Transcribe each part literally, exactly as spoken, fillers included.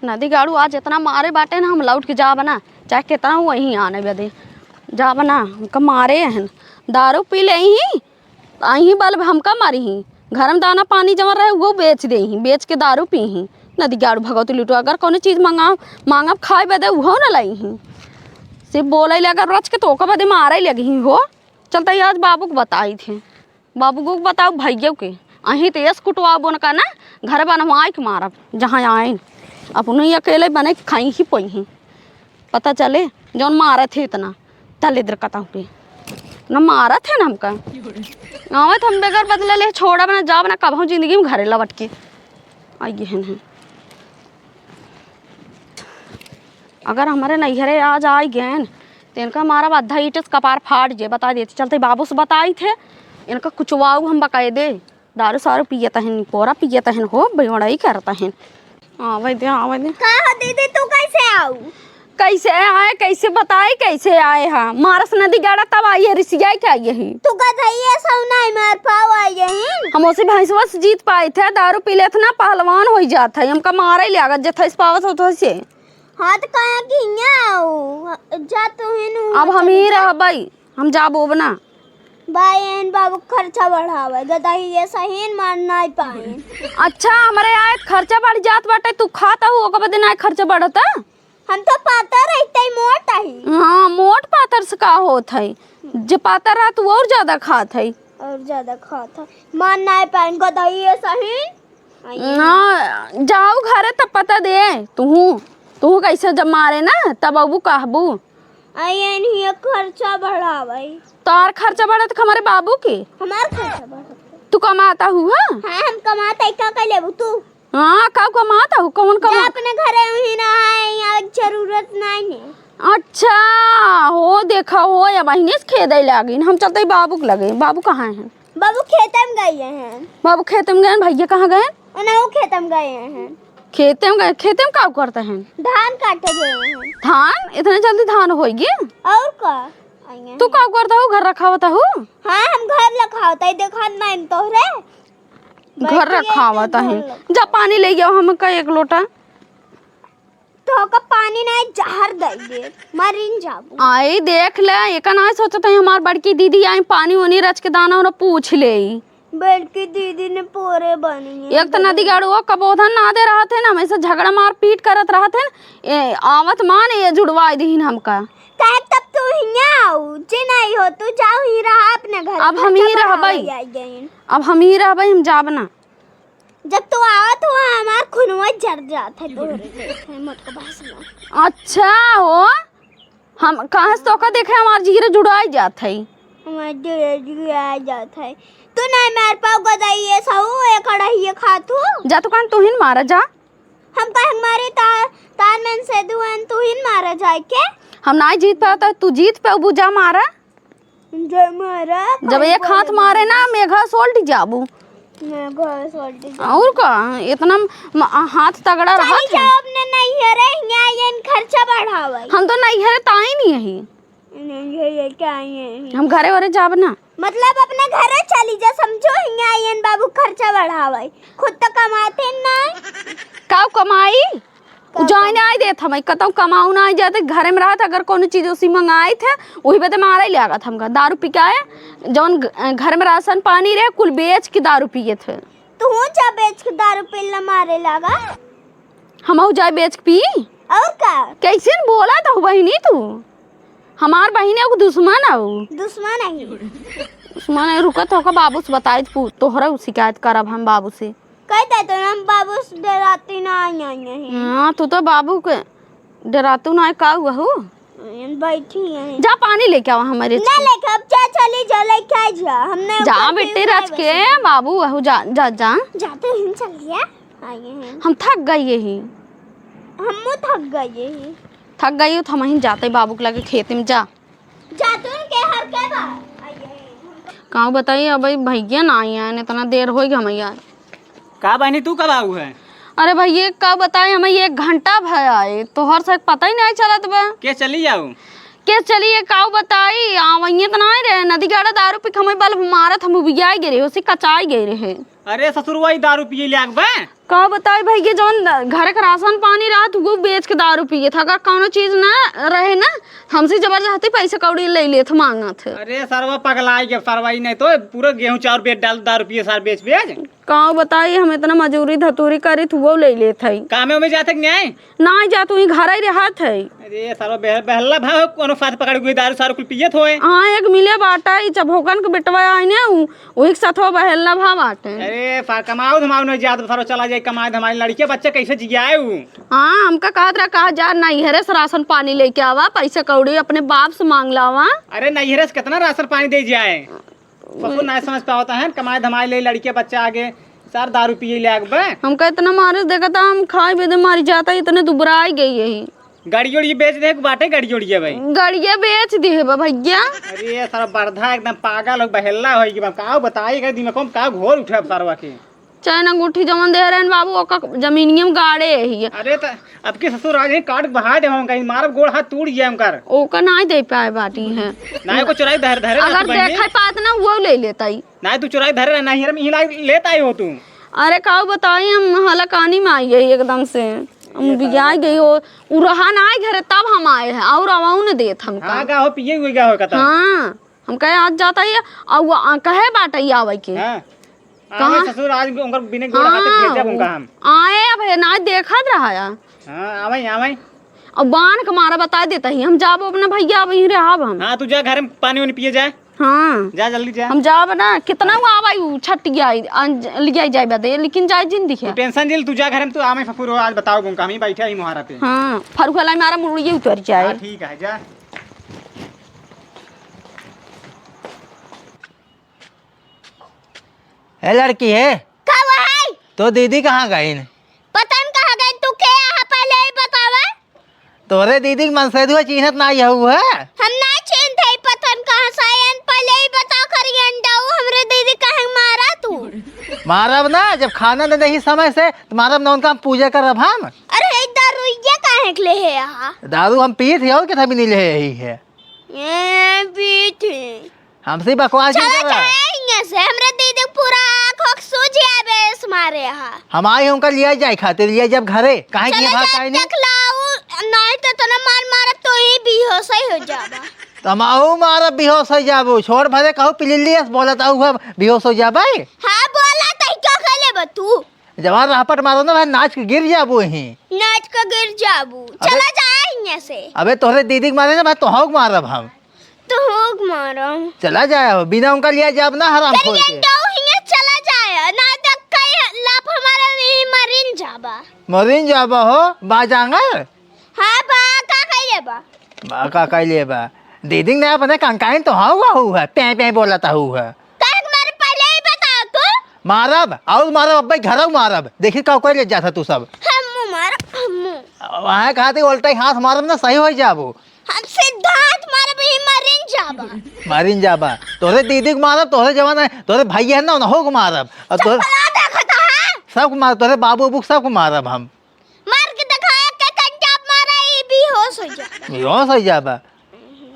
नदी गाड़ू आज इतना मारे बाटे ना, हम लौट के जाब ना, चाहे कितना वहीं आने बदे जाब ना, हमका मारे हैं। दारू पी ले ही, अहीं बल्ब हमका मारी ही। घर में दाना पानी जमा रहे, वो बेच दे ही, बेच के दारू पी ही। नदी गाड़ू भगवती लुटो, अगर कोनो चीज मंगा, मांगब खाए बदे, उहो न लाई ही। से बोले ले अगर रच के तो ओकर बदे मारे लगी ही हो। चलते ही आज बाबू को बताई थे। बाबू को बताओ भैया के, अहीं तो एस कुटवा बोन का ना, घर बनवाए के मारब, जहाँ आइन। अपने ही अकेले बने के खाई ही पई ही। पता चले, जौन मारत है इतना, तले दर कता हुए। इतना मारत है ना हमका। आवत हम बगैर बदले ले छोड़ब ना, जाब ना, कबहूँ जिंदगी में घरे लौट के। आइए हैं, हैं। अगर हमारे नैहरे आज आ गए, तो इनका मारब आधा ईंट से कपार फाट जे, बता देते। चलते बाबू से बताई थे, इनका कुचवाऊ हम बकायदे। दारू सारू पियत हन, पोरा पियत हन, हो बेवड़ाई करत हन। आवे दे, आवे दे। का हो दीदी, तू कैसे आऊ? कैसे आए, कैसे बताई, कैसे आए हा? मारस नदी गाड़ा तब आई है, रिसियाई के आई है। तू गधइया सब नहीं मार पाओ आई है। हम उसी भैंसवा से जीत पाए थे, दारू पी लेत ना पहलवान हो जात है, हमका मारे लागत जथैस पावत होत से। हाँ, तो कहा कि हियाँ आओ, जा तू ही नु अब हम ही रहबई, हम जाबो ना। भाई, एहन बाबू खर्चा बढ़ावे, गदही ये सहीन मार नाई पाए। अच्छा, हमरे आए खर्चा बढ़ जात बाटे, तू खात हऊ, ओकर बदे नाई खर्चा बढ़ता? हम तो पातर रहते ही मोट ही। हाँ, मोट पातर से का होत है? जे पातर रहा, तू और ज्यादा खात है। और ज्यादा खात है। मार नाई पाए, गदही ये सहीन। आइए। ना, जाऊ घरे तब पता दे। तुहू, तुहू कैसे जब मारे ना, तब अबू कहबू। आइए, इन्हीं खर्चा बढ़ावे। तोर खर्चा बढ़त हमारे बाबू के? हमार खर्चा बढ़त। तू कमाता हुआ? हाँ, हम कमाता ही, का कर लेबू तू? हाँ, का कमाता हूँ? कौन जा कमा? अपने घरे वहीं रहा है, यहाँ जरूरत नहीं है। अच्छा, हो देखा हो, या बहिने से खेदे लागिन। हम चलते ही बाबू के लगे। बाबू कहाँ हैं? बाबू खेते में गए हैं। बाबू खेते में गए हैं, भैया कहाँ गए? उन्हें वो खेते में गए हैं। खेते में गए, खेते में का करते हैं? धान काटे गए हैं। धान? इतने जल्दी धान होइगी? और का? आइए। तू का करता हो? घर रखावता हो? हाँ, हम घर रखावता है, देखा नहीं तोहरे? घर बैठिए रखावता एकदम है। घर लग- जा पानी ले आओ हमका एक लोटा। तो का पानी नहीं, जहर दे दे, मरिन जाबू। आई देख ले, एका ना सोचत है हमार बड़की दीदी आई पानी ओनी रच के दाना ओना पूछ ले। बड़की दीदी ने पोरे बनी है। एक तो नदी गाड़ुआ कबोधन ना दे रहत है ना, हमेशा झगड़ा मार पीट करत रहत है। ए, आवत मान ये जुड़वाई दीन हमका। काहे तब तू हियाँ आऊ, जे नहीं हो तू जाऊ ही रहा अपने घर, अब हम ही खर्चा रहबई। बढ़ावे आई गई। अब हम ही रहबई, हम जाब ना। जब तू आवत हो हमार खूनवा जर जात है तोहरे। मोट को बस ना। अच्छा हो, हम कहाँ से तोका देखे हमार जीरे जुड़ाई जात है। हमार जीरे जुड़ाई जात है। तू नहीं मार पाओ गदाई ये सहू, ये कढ़ाई ये खातू। जा तू कान तू हिन मारा जा। हम काहे मारे तार, तार में से दुआन तू हिन मारा जाए के। हम ना जीत पाओ तो तू जीत पाओ बुझा मारा। जय मारा, जब काहे एक हाथ बोले मारे ना, मेघा सोल्ट जाबू। मेघा सोल्ट जाबू। और का, इतना म-, हाथ तगड़ा रहा चली था। जाओ अपने नैहरे, यहाँ ये खर्चा बढ़ावे। हम तो नैहरे ताई नहीं है। नैहरे क्या है? हम घरे वरे जाब ना। मतलब अपने घरे चली जा, समझो, यहाँ ये बाबू खर्चा बढ़ावे, खुद तो कमाते ना। का कमाई? उ जाए ना आई देत हमें, कतौ कमाऊ ना आई जाते, घरे में रहत, अगर कोनो चीज उसी मंगाइत है, वही बदे मारे लागत हमका। दारू पी के आए, जौन घ-, घर में राशन पानी रहे, कुल बेच के दारू पियत है। तू जा बेच के दारू पी ला मारे लागा। हमहू जाए बेच के पी। और का? कैसे न बोला तो बहिनी तू? हमार बहिनी एगो दुश्मन हऊ। दुश्मन है। दुश्मन है, रुकत होका बाबू से बताई, तू, तोहरा शिकायत करब हम बाबू से। कह दे तो हम बाबू से डराती ना आई, आई, आई। हाँ, तू तो बाबू के डरातू ना आई, का हुआ हो? बैठी है। जा पानी लेके आवा हमारे ना। लेके अब जा, चली जा, लेके आ जा। हमने जा ऊपर बेटे, रच के बाबू, अहू जा, जा, जा। जाते हैं, चलिए। आइए हैं। हम थक गए ही। हम थक गए ही। थक गई हो तो हम ही जाते बाबू के लगे खेत में जा। जातुन के हर के बा। काऊ बताई, अब ई भैया ना आई हैं, इतना देर होइ गया हमें यार। का बहनी, तू कब आऊ है? अरे भैया, का बताई, हमें एक घंटा भय आए, तोहर से पता ही नहीं चलत बा। के चली जाऊ? के चली, ये काऊ बताई, आ वहीं इतना आए रहे, नदी गाड़ा दारू पी के हमें बल्ब मारत, हम उबियाई गए रहे, उसे कचाई गए रहे। अरे ससुरवा, ई दारू पिए लाग बा? का बताई भैया, जौन घर के राशन पानी रहा, तू वो बेच के दारू पिए था, अगर कौनो चीज ना रहे ना, हमसे जबरदस्ती पैसे कौड़ी ले लेत मांगत है। अरे सरवा पगलाई गया सरवा, ई नहीं तो पूरा गेहूं चाउर बेच डाल, दारू पिए सार बेच बेच। का बताई, हम इतना मजूरी धतूरी करी, तू वो ले लेत है। कामे में जाते कि नहीं? ना जा, तू ही घर ही रहत है। अरे सरवा बह-, बहल्ला भाव कोनो साथ पकड़ के दारू सारू कुल पियत होए। हाँ, एक मिले बाटा, ई चभोकन के बेटवा आई ने, उ वही के साथ वो बहेलना भा बाटे। अरे, सा-, कमाऊ धमाऊ नहीं जात, सारो चला जाए कमाए धमाए, लड़के बच्चे कैसे जियाए उ? हाँ, हमका कहत रहा, कहा जा, नैहरे से राशन पानी लेके आवा, पैसा कौड़ी अपने बाप से मांग लावा। अरे, नैहरे से कितना राशन पानी दे जाए? ससुर नहीं समझ पावत है, कमाए धमाए ले, लड़के बच्चे आगे, सार दारू पिए ले आग बे। हमका इतना मारे से देखा था, हम खाए बेदे मारी जाता, इतने दुबराई गई यही। गाड़ी उड़ी बेच दे, बाटे गाड़ी उड़िया भाई। गाड़िया बेच दिहे बा भैया। अरे, ये सारा बरधा एकदम पागल हो, बहेल्ला हो गया। का बताई, का दिमाग में का घोर उठे अब सारवा के। चैन अंगूठी जवन दे रहन बाबू, ओका जमीनिया में गाड़े यही है। अरे, त अब के ससुर आज ही काट के बहा दे हम, कहीं मारब गोड़ हाथ टूट जाए हमकर। ओका नाई दे पाए बाटी है। नाई को चुराई धर, धरे अगर रहत बहिनी। देखे पात ना, वो ले लेता ही। नाई तू चुराई धरे रह, नाई हिरम हिलाई लेत आई हो तू। अरे, का बताई, हम हलाकानी में आई गई एकदम से। हम ये बिगाड़ गई हो, उ रहा ना आए घरे, तब हम आए हैं, और आवाऊ न देत हमका। हाँ, का हो, पिए हुए का हो, का तो? हाँ, हम कहे आज जाता ही, और वो, आ, कहे बाटे ही आवे के। हाँ। कहाँ? आवे ससुर, आज उनकर बिने गोड़ हाथ हाँ, भेजब उनका हम। आए अब है ना, देखत रहा यार। हाँ, आवे, आवे। और बान के मारा बता देता ही, हम जाबो अपना भैया, अब यहीं रहब हम। हाँ, तू जा घर में पानी वानी पिए जाए। हाँ। जा, जल्दी जा। हम जाब ना, कितना वो आवाई, उ छटिया आई, अन-, लिया जाए बदे, लेकिन जाए जिन दिखे। तू tension जिल, तू जा घर में, तू आमे फफूर हो, आज बताओ गुम का, हम ही बैठे ही मुहारा पे। हाँ, फरुखा लाई मारा मुड़िए उतर जाए। हाँ, ठीक है, जा। ए लड़की है? का वो है? तो दीदी कहाँ गईन? पता न कहाँ गईन, तू के यहाँ पहले ही बतावा। तोरे दीदी के मनसेधुआ चीन्हत नाई हऊ है? हम ना चीन्हत हई, पता न कहाँ से आयन, पहले ही बता करियन डाऊ, हमरे दीदी काहे मारा तू? मारब ना, जब खाना न देही समय से, तो मारब ना, उनका हम पूजा करब हम। अरे, हे दारू ये काहे के ले है यहाँ? दारू हम पीत ही और के भी नहीं ले ही है। ए, पीत ही। हमसे बकवास जिन चला करा। जाए हियां से, हमरे दीदी के पूरा आँख ओख सूझ आवे इस मारे हा। हम आई उनका लिया जाए खातिर, लिया जब घरे, काहे कि चला भाग जाए, काहे नहीं? देख लाऊ, नहीं तो तना मार मारब तो ही बेहोश ही हो जाबा। तो हम आऊ मारब बेहोश हो जाबू, छोड़ भरे कहू पिलिलियस बोलत आऊ हम बेहोश हो जाबे। हाँ बोला तई क्या कर लेबा तू? जवान रापट मारो ना भाई, नाच के गिर जाबू ही। नाच के गिर जाबू। अबे चला जाए हियां से। अबे तोहरे दीदी के मारे ना भाई, तोहू के मारब हम। तो होग मारो। चला जाए हो, बिना उनका लिया जाब ना हराम खोर करिए के। तो हियां चला जाए, ना तो कई लाफ हमारा नहीं मरिन जाबा। मरिन जाबा हो, बाजांगर। हाँ बा, का कइले बा? बा, का कइले बा? दीदी ने अपने कंकाइन तो हाँ हुआ हुआ है, पे पे बोलता हुआ है। काहे के मारे पहले ही बताओ तू। मारब, और मारब, अब्बे घरों मारब। देखी का कोई ले जाता तू सब। हमू मारब, हमू। वहाँ कहा थे उल्टा ही हाथ मारब ना, सही हो जाबो। हम सीधा हाथ मारब, ही मरिन जाबा। मरिन जाबा। तोरे दीदी के मारब, तोरे जवान है, तोरे भाई है ना, उन्हों को मारब। और तोरे चप्पला देखत है? सबको मार, तोरे बाबू, अबू सबको मारब हम। मार के दिखाया, के कंचाप मारा, ई बेहोश हो जाबा। बेहोश हो जाबा।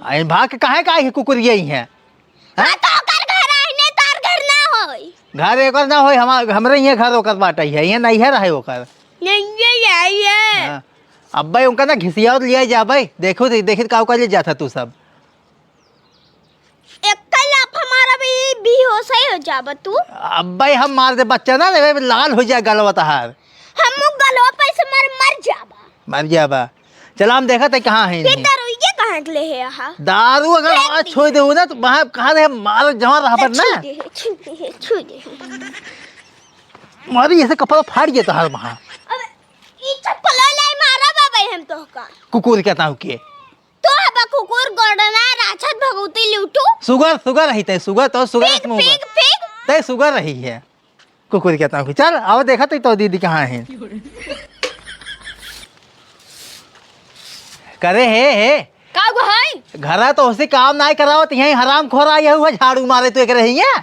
आई भाग के काहे का आई कुकुर यही है? हाँ, तो ओकर घर आई ने, तार घर ना होई। घर एकर ना होई, हमार, हमरे यहाँ घर ओकर बाटे है, यहाँ नहीं है रहे ओकर। नहीं है, यही है। हाँ। अब्बे उनका ना घिसिया और लिया जाबे, देखो, दे-, देखित का ओकर ले जाता तू सब। एक्का लाफा मारब, ई बेहोश ही हो जाबा तू। अब्बे हम मार दे बच्चा ना, रे लाल हो जाए गलवा तहार। हमू गलवा पे से मार, मर जाबा। मर जाबा। चला हम देखत है कहाँ है ये इनही। दारू ये कहाँ के ले है यहाँ? दारू अगर फेंक आवाज दी। छोड़ देहू ना तो वहाँ कहाँ रहे मार जहाँ रहा पर ना। छू दे, छू दे, छू दे। मारी ऐसे कपड़ा फाड़ गया तहार वहाँ। अब ई चप्पल लाई मारा बाबा हम तो का। कुकुर के ताऊ के। तो हबा कुकुर गोड़ना राक्षस भगवती लूटू। सुगर, सुगर रही तै, सुगर तो सुगर पीक, मुंह पीक, पीक। तै सुगर रही है। कुकुर के ताऊ के। चल, आओ देखा तै तो दीदी कहाँ है। करे हे, हे। का गो है? घरा तो उसे काम नाई करावत, यहीं हराम खोर आई हुआ झाड़ू मारे तो एक रही है।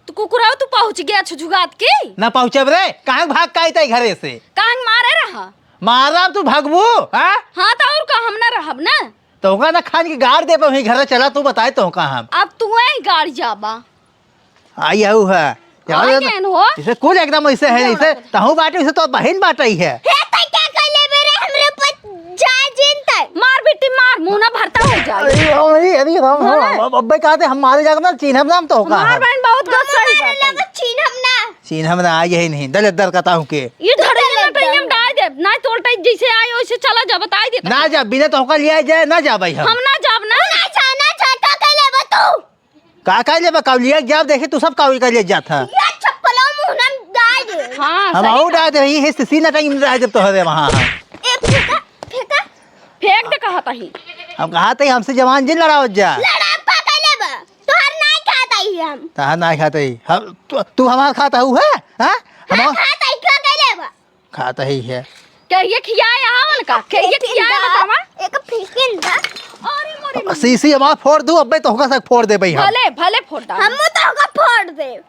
तू कुकुरवा, तू पहुँच गया छुछुगात की? ना पहुँचब रे, काहे भाग के आई तै घरे से? काहे मारे रहा? मारब तू भगबू, हाँ? हाँ, तो और का, हम ना रहब ना। तो ओका ना खान के गाड़ दे पे वहीं घरे चला, तू बताए तो का हम। अब तू ही गाड़ जाबा। आई हऊ है। आ यार, केन हो? इसे कुल एकदम ऐसे है, इसे तहू बाटे, इसे तो बहिन बाटे ही है। हे, तै क्या कर ले मेरे? हम हो, हाँ। अब, अब, अब्बे कहते हम मारे जाके ना चीन्हब ना हम तो का हमार है। बहन बहुत गुस्सा ही मारे बात है। लगा चीन्हब ना। चीन्हब ना, यही नहीं, दलिद्दर का ताऊ के। ये तू धड़े में दलिद्दर। कहीं हम डाल दे, ना तोलते जैसे आए वैसे चला जा, बताई देता। ना जा, बिना तो होकर लिया जाए, ना जा भाई हम। हम ना जाब ना। ना जा, ना जा, का कह लेबा तू? का कह लेबा, का लिया जाब, देखे तू सब का कर ले जात है। ये चप्पलो मुंह ना डाल दे। हाँ, हम सही आऊ कहा। डाल दे, यही हिस्से सीना टाइम डाल दे तोहरे वहाँ। ए, फेंका, फेंका। फेंक दे कहत ही। हम कहत ही, हमसे जवान जिन लड़ावत जा। लड़ाई का कह लेबा? तोहर नाई खात ही हम। तोहर नाई खात ही। हम, तू, तू हमार खात हऊ है? हाँ? हम हाँ, खात ही, का कह लेबा? खात ही है। क्या ये खियाए यहाँ उनका? क्या ये खियाए बतावा? एक फेंकिन दा। अरे मोरे अब सीसी हमार फोड़ दू, अब्बे तोहका सब फोड़ देबे हम। भले, भले फोड़ डाल। हम तोहका फोड़ दे।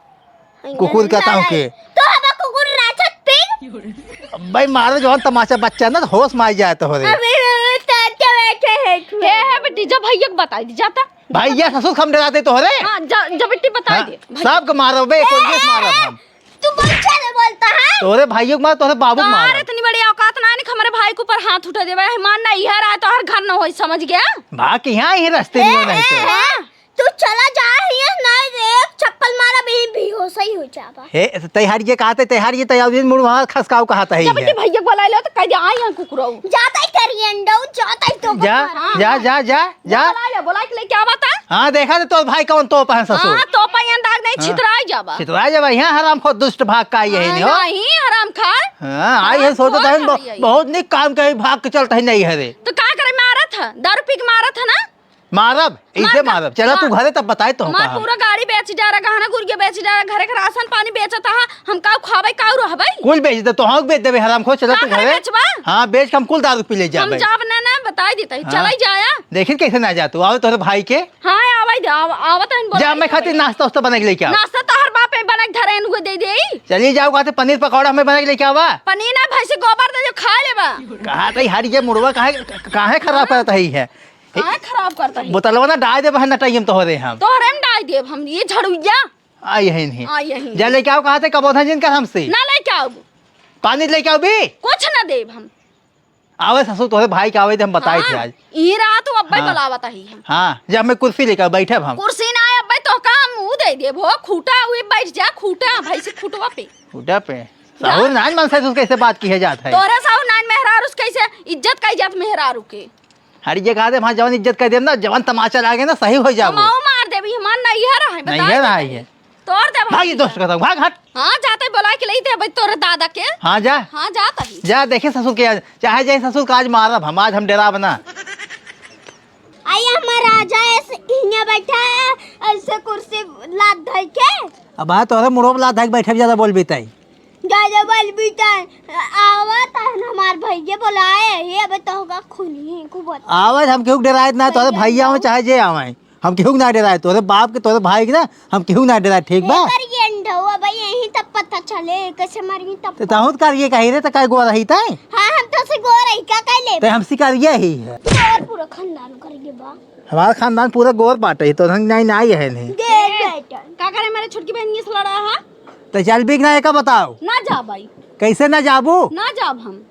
कुकुर का ताऊ के। तो हम कुकुर राक्षस पिन। अब्बे मारे जौन तमाचा बच्चा ना, तो होश में आई जाए तोहरे। अबे, तो क्या बैठे हैं तू? हे, हे बेटी, जब भैया को बताई दी, जाता। भैया ससुर हम डराते तोहरे? हाँ, जा, जा बेटी, बताई हाँ, दे। भैया। सबके मारब बे, ए, कोई ए, मारब ए, हम। तू बहुत ज्यादा बोलता है। तोहरे भाइयों के मार, तोहरे बाबू के मार। तोहरे इतनी बड़ी औकात ना है कि हमारे भाई के ऊपर हाथ उठा देवे। मान ना, इहर आए तो हर घर न होई, समझ गया? बाकी यहाँ ये रास्ते नहीं होना है तो। ए, ए, तू चला जा, ये ना एक चप्पल मारा, भी बेहोश ही हो जावा। हे, तैहार ये कहते, तैहार ये तैयार दिन मुड़ वहाँ खसकाऊ कहता है जब ये। इनके भैया को बुला लो तो कह दे, "आई यहाँ कुकुरऊ।" जाता ही करिए अंडऊ, जाता ही तो जा, हाँ, जा, हाँ। जा, जा, जा। बुला ले, बुला के लेके आवा ता। हाँ, देखा तो तोर भाई कौन तोप है ससुर। हाँ, तोप है, अंदाज नहीं, हाँ। छितराई जाबा। छितराई जाबा, यहाँ हराम खोर दुष्ट भाग का आई है हाँ, नहीं हो। नहीं, हराम खा। हाँ, आई है, हराम सोचो खोर तो हम ब-, आई है। बहुत निक काम के भाग के चलता है नहीं है रे। तो का करे, मारत है, दारू पी के मारत है ना? मारब, इसे मार का-, मारब। चला तू हाँ। घरे तब बताए तो हमार का हम। पूरा गाड़ी बेच जा रहा, गहना गुरिया बेच जा रहा, घरे के राशन पानी बेचत हा, हम का खाबे, का रहबे? कुल बेच दे, तो हम बेच देबे, हराम खोर, चला का तू करे घरे। बेचबा? हाँ, बेच के हम कुल दारू पी ले हम जाबे। जाब ना, ना, बताई देता ही, हाँ। चला ही जाया। देखिन कैसे ना जा तू, आओ तोहरे भाई के। हाँ, आवे दे, आव-, आवत हन, जा, बोलाई मैं खातिर देबे। नाश्ता उस्ता बना के लेके आओ। नाश्ता तो हर बाप में बना के धरे, इनको दे दे। चलिए जाओ, कहते पनीर पकौड़ा हमें बना के लेके आवा। पनीर ना, भैंसी गोबर दे दे, खा लेबा। कहा तई हर ये मुड़वा काहे, काहे खराब करत है ये? काहे खराब करता है? बोतलवा ना डाल दे बहन, नटाई हम तोहरे हम। तोहरे में डाल देब हम, ये झड़ुइया। आ यही नहीं। आ यही। जा लेके आओ, कहा थे कबोधा जिन कर हमसे। ना लेके आओ। पानी लेके आओ भी। कुछ ना देब हम। आवे ससुर तोहरे भाई के आवे थे, हम बताए थे हाँ, आज। ई रात वो अब्बे हाँ। बुलावत ही हम। हाँ, जब मैं कुर्सी लेके बैठे हम। कुर्सी ना आए अब्बे तो का हम ऊ दे देब हो, खूटा हुए बैठ जा, खूटा, भाई से खूटवा पे। खूटा पे? साहुर नान मन से उसके से बात की है जात है। तोरे साहुर नान मेहरारू से कैसे इज्जत कई जात मेहरारू के? अरे ये कहा दे, वहाँ जवान इज्जत कर देब ना, जवान तमाचा लागे ना, सही हो जाबो। हम मार देबी, हमार नैहर है, बता नैहर दे है तनी। ये। तोड़ देब भाग, हम ये दोस्त इज्जत। का तो, भाग, हट। हाँ, जाते बोला के लेते हैं भाई तोरे दादा के। हाँ, जा। हाँ, जाता ही। जा, देखे ससुर के आज, चाहे जाए ससुर का आज मारब हम, आज हम डराब ना। आई हमार राजा ऐसे हियाँ बैठा है, ऐसे कुर्सी लात धइ के। अब हाँ, तोहरे मुड़ो पे लात धइ के बैठे, ज्यादा बोल बीताई। ज्यादा बोल बीताई। आवत है ना, हमार भैया बोलाए, ये अबे तो होगा खूनी, खूब अच्छा। आवत हम केहू के डराइत ना, तोहरे भैया आवे चाहे जे आवे, हम केहू के ना डराए, तोहरे बाप के, तोहरे भाई के ना, हम केहू के ना डराए, ठीक बा? एकर ये अंडवा भाई, यही तब पता चले, कैसे मरी तब। तो तहूँ तो करिए कही रे, तो काहे गोर रही तै? हाँ, हम तो से गोर रही, का कह ले? तो हम शिकारिया ही है। और पूरा खानदान करिए बा। हमारा खानदान पूरा गोर बाटे, तो हम नहीं, नहीं है नहीं। देख ए, बेटा। का करे, मेरे छोटकी बहन ये से लड़ा है? तो चल भी ना, एका बताओ। ना जा भाई। कैसे ना जाबू? ना जाब हम।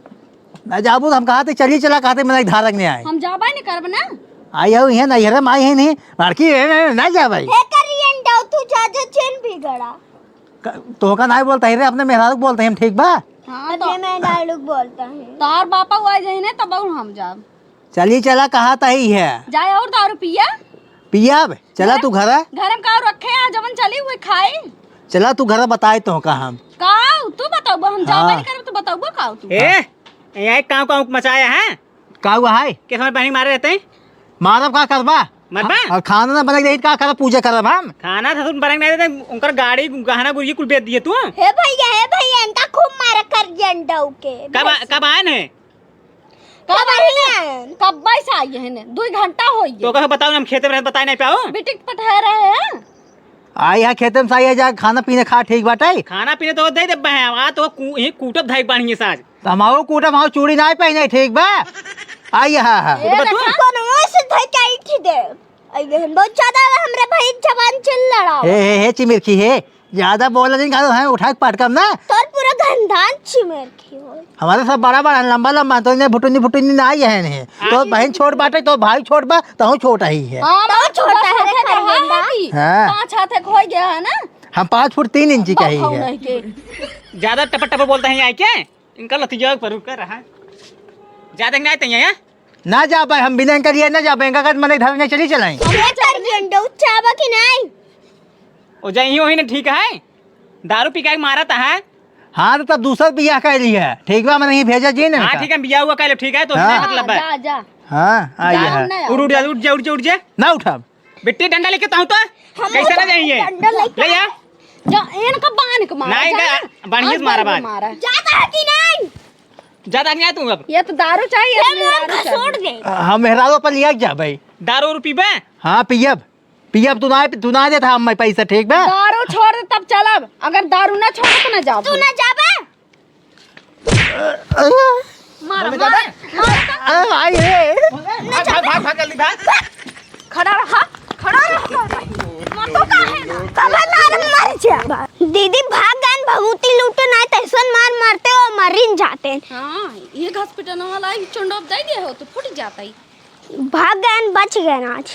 ना जाबू तो हम कहा थे, चली चला, कहा थे, मैं धारक नहीं आए। हम जाबे नहीं करब ना। आई हो, यहाँ नहीं है, माई है नहीं, लड़की है, नहीं, नहीं जा भाई। हे करियन दाऊ, तू जा, जा, चेन बिगड़ा। क-, तोहका नाई बोलता ही रे, अपने मेहरारू के बोलता ही हम, ठीक बा? हाँ, तो अपने मेहरारू के बोलता है। तोहर बापा हुआ जही ने, तब हम जाब। चली चला, कहा तही है। जाए और दारू पिया। पिया अब, चला तू घरा। घर में का रखे है, जवन चली हुए खाई। चला तू घरा, बताए तोहका हम। का तू बताबो, हम जाबे हाँ। नहीं करब, तू बताबो का तू। ए, ए, काव काव मचाया है? का हुआ है? के समय बहनी मारे रहते हैं? मारब का करबा? मरबा? और खाना ना बने के देही, का करब, पूजा करब हम? खाना ससुर बने के नहीं देते, उनकर गाड़ी, गहना गुरिया कुल बेच दिए तू? हे भैया, हे भैया, इनका खूब मारा कर दिया अंडा के। कब आ-, बस। कब आए न? कब कब आई आए? है? कब से आई है ने? दो घंटा हो गया। तो कहे बताओ ना, हम खेते में रहते, बताए नहीं पाओ। बेटी के पठा रहे हैं। आई है खेते में से, आई है, जा खाना पीना खा, ठीक बाटे। खाना पीना तो दे देबे हैं, आ तो कू-, यहीं कूटब धाई बानी है साज। तो हमारो कूटब, हमारो चूड़ी ना पहने, ठीक बा? आई है, हाँ। ए, तो तू? देखा, कोनो से धोई के आई थी दे। आई है, बहुत ज्यादा हमरे भाई जवान चिल लड़ा। हे, हे, हे, चिमिरखी, हे। ज्यादा बोला नहीं, गालो है, उठा के पटकम ना। तोर पूरा खानदान चिमेर खी हो। हमारे सब बड़ा बड़ा लंबा लंबा, तो इन्हें भुटुनी भुटुनी ना आई है नहीं। तो बहन छोट बाटे, तो भाई छोट बा, तो हूँ छोट ही है। हाँ, तो बहुत छोटा है, छोटा है, देखा है, हाँ। हाँ। पाँच हाथ एक हो गया है ना। हम पाँच फुट तीन इंची का ही है। ज्यादा टपर टपर बोलता है आई के? इनका लतिया पर रुक कर रहा। ज्यादा नहीं आते हैं। ना जा भाई, हम बिना इनका लिए ना जा भाई, इनका कद मने घर नहीं चली चलाई। ये कर घंटा उच्चाबा कि नहीं? ओ जाइए वही ना, ठीक है, दारू पी के मारा था है। हाँ, तो तब दूसर बियाह कर ली है, ठीक बा, मने ही भेजा जी ने हाँ, इनका। ठीक है, बियाह हुआ कर लो, ठीक है, तो हाँ। बिना मतलब है। जा, जा। हाँ, आई जा, है। ना उठ, उठ जा, उठ जा, उठ जा, उठ जा। ना उठब। बिट्टी डंडा लेके ताऊ तो हम कैसे ना जाइए? डंडा लेके ले जा। जा, इनका बांध के मारा, नहीं, जा। इनका बांध के आज मारा, बांध के बांध। मारा। जाता है कि नहीं? ज्यादा नहीं आया तू अब। ये तो दारू चाहिए, ये इसमें मोर दारू का चाहिए। छोड़ दे। हम मेहरारू पर लिया जा भाई। दारू और पीबे? हाँ, पियब। पियब, तू ना, तू ना देता हम पैसा, ठीक बा? दारू छोड़ दे तब चलब, अगर दारू ना छोड़ तो ना जाब। तू ना जाबे? मार, मम्मी मार, दादा। मार। अरे भाई रे। भाग, भाग, भाग, भाग, जल्दी भाग। खड़ा रहा, खड़ा रहा। मर तो का है ना? तबे मार, मर जा। दीदी भाग गए, भभूति लूटे ना, तैसन मार मारते हो, मरिन जाते। हाँ, ये हॉस्पिटल वाला ही चुंडोप दे दिए हो तो फूट जाता ही। भाग गए, बच गए आज।